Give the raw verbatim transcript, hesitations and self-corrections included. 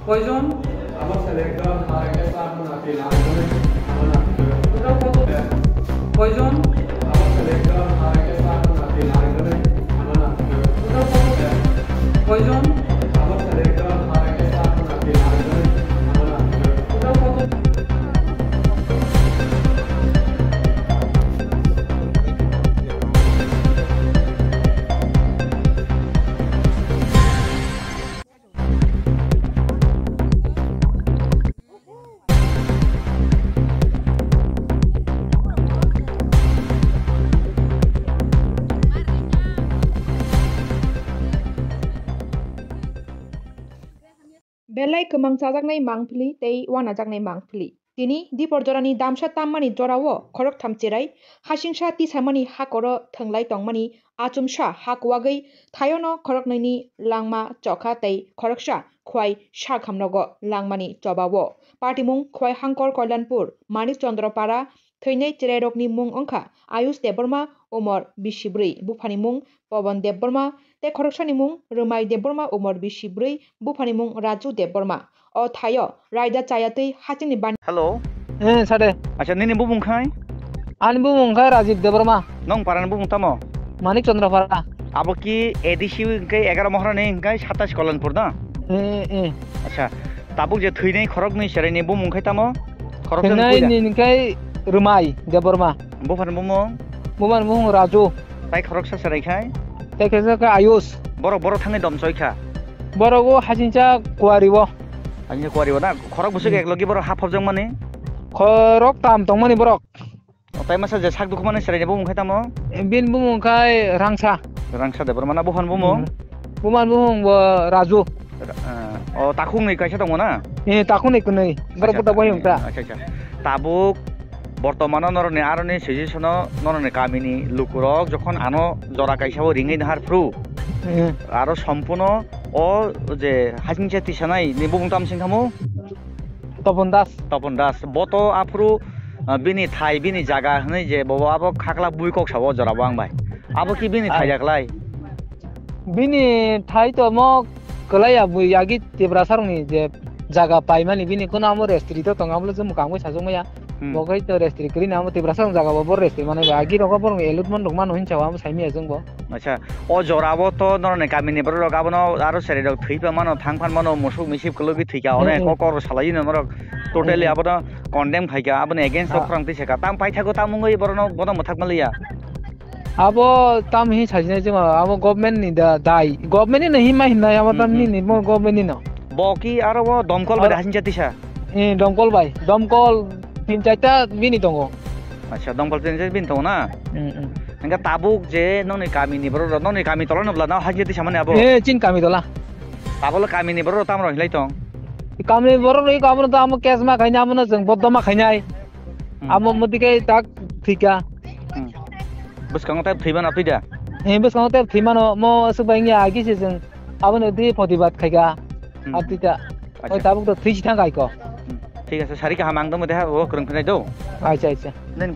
Koijon? Total koto? Koijon? Total koto? Koijon? Total koto? Belai kwmang chajaknai mangpili tei uanajaknai mangpili. Tini Diporjorani damsa tammani jorao khoroktham cherai hasingsa tisamani hakoro thwnglai tongmani achomsa hakwagwi thaiono khoroknwini langma chokha tei khoroksa khwai sakhamnogo langmani chobao. Patimung khwai Hangkor Koilanpur, Manik Chandra Para, thwinai cherairokni mung wngkha Ayush Debbarma, umor bisi bwrwi, buphani mung Pawan Debbarma, tei khoroksani mung Rwmai Debbarma, umor bisi bwrwi, buphani mung Raju Debbarma. O thaio raida chayatwi hachingni ban- Hello. Eh, sade. Acha, nini bumung khai? Ani bumung khai Rajib Debbarma. Nong parani bumung tamo? Manik Chandra Para. Abo ki A D C hwnkhe egaroh Mohrani hwnkhe satais Kolanpur da? Eh, eh. Acha, tabuk je thwinai khoroknwi cheraini bumung khai tamo? Khoroksa Thwinai ni hwnkhe Rwmai Debbarma. Buphani bumung? Buphani bumung Raju. Tai khoroksa cherai khai? Tai khe khe Ayush. Borok, borok thangni dom choi kha? Borok o hasingsa kuari o. Hasingsa kuari o na? Khorok bwswk Hmm. eklogi borok ha phobjak mani? Khorok tam tong mani borok. O tai masa je sak dukhu mani cheraini bumung khai tamo? Bini bumung khai Rangsa. Rangsa Debbarma na buphani bumung? Hmm. Buphani bumung bo Raju. Ra-, eh, o takhukni kaisa tongo na? Eh, takhukni kwnwi. Borok Acha, buta bai wngkha. Acha, acha. Tabuk bortomano norokni aroni suggestion-o norokni kamini lukurok jokhon ano jora kaisa o ringwi nahar phuru, Eh. aro sompuno o je hasingsa tisanai ni bumung tam sing khamu? Topon Das. Topon Das. Bo to aphuru, ah, bini thai, bini jaga hwnwi je bobo abo khakla bui kok sao jora bo ang bai. Abo ki bini thai Ai. jaklai? Bini thai to mo kwlai ya bui agi Tiprasa rokni je jaga paimani bini kono amo restri to tongo abo le chwng mwkang bai sajwk maya. Hmm. Bo khai to restri kwrwi na amo Tiprasa rokni jaga bo bo restri manwi ba agi rogo borok elutmon rok mano hinwi sao amo saimaya chwng bo. Acha, o jora o to norokni kamini borok rok abono aro cherai rok thwi pha mano, thang phan mano, musuk misip kwlwgwi thwi kha, Hmm, onek hmm. kokor salai no norok totally Hmm, hmm. abono condemn khai kha, aboni against o Ah. khorang twi se kha. Tam paithago tam wngwi borokno bono mwthak manliya. Abo tam hi sajinai chwng abo government ni da dai, government ni no hima hinai abo tam Hmm, hmm. nini mo government ni no. Bo ki aro o domkol bai Aro- da hasingsa tisa? Eh, domkol bai, domkol tin charta bini tongo. Acha, domkol tin charta bini tongo na? Hmm, hmm. Hingke tabuk je nongni kamini borok rok, nongni kami tola no bwla no hajia tisa mani abo? Eh, chin kami tola. Tabole kamini borok rok tamo rok hinlai tong? Kamini borok rok iko abono to amo case ma khainai, abono chwng boddo ma khainai. Hmm. Amo modi khe tak thwikha. Hmm. Bwskango tak thwi mano twi da? Eh, bwskango tak thwi mano, mo aswk bai wngya agi se chwng abono twi protibad khaikha. Hmm. Atwi ta. Acha. Oi tabuk to thwi si thang kai ko. Hmm. Thik ase, sari kaham ang tongmo deha, o kwrwng phinai do. Acha, acha. Nen-